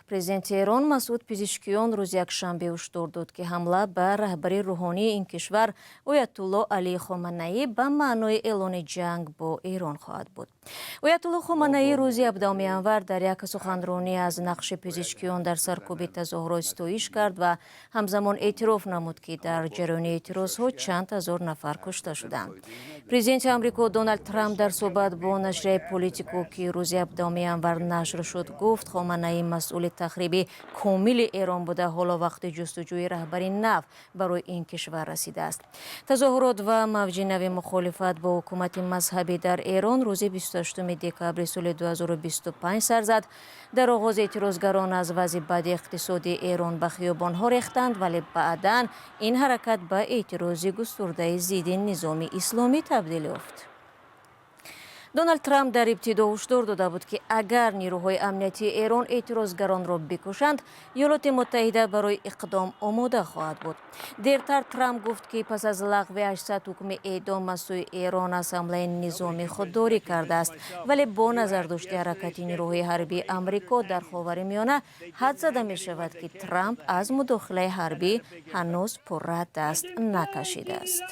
Президенти Эрон Масуд Пизишкиён рӯзи якшанбе ҳушдор дод, ки ҳамла ба раҳбари рӯҳонии ин кишвар Оятулло Алӣ Хоманаӣ ба маънои эълони ҷанг бо Эрон хоҳад буд. Оятулло Хоманаӣ рӯзи 17 январ дар як суханронӣ аз нақши Пизишкиён дар саркӯби тазоҳурот ситоиш кард ва ҳамзамон эътироф намуд, ки дар ҷараёни эътирозҳо чанд ҳазор нафар кушта шуданд. Президенти Амрико Доналд Трамп дар суҳбат бо нашрияи Политико, ки рӯзи 17 январ нашр шуд, гуфт, Хоманаӣ масъули тахриби комили Эрон буда, ҳоло вақти ҷустуҷӯи раҳбари нав барои ин кишвар расидааст. Тазоҳурот ва мавҷи нави мухолифат бо ҳукумати мазҳабӣ дар Эрон рӯзи 28 декабри соли 2025 сар зад. Дар оғоз эътирозгарон аз вазъи бади иқтисодии Эрон ба хиёбонҳо рехтанд, вале баъдан ин ҳаракат ба эътирози густурдаи зидди низоми исломӣ табдил ёфт. Доналд Трамп дар ибтидо ҳушдор дода буд, ки агар нирӯҳои амниятии Эрон эътирозгаронро бикушанд, Иёлоти Муттаҳида барои иқдом омода хоҳад буд. Дертар Трамп гуфт, ки пас аз лағви 800 ҳукми эъдом аз сӯи Эрон аз ҳамлаи низомӣ худдорӣ кардааст, вале бо назардошти ҳаракати нирӯҳои ҳарбии Амрико дар Ховари Миёна ҳадс зада мешавад, ки Трамп аз мудохилаи ҳарбӣ ҳанӯз пурра даст накашидааст.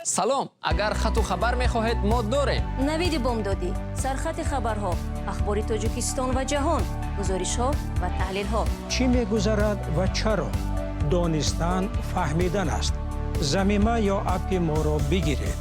Салом, агар хату хабар мехоҳед, мо дорем. Навиди бомдодӣ, сархати хабарҳо, ахбори Тоҷикистон ва ҷаҳон, гузоришҳо ва таҳлилҳо. Чӣ мегузарад ва чаро? Донистан фаҳмидан аст. Замима ё аппи моро бигиред.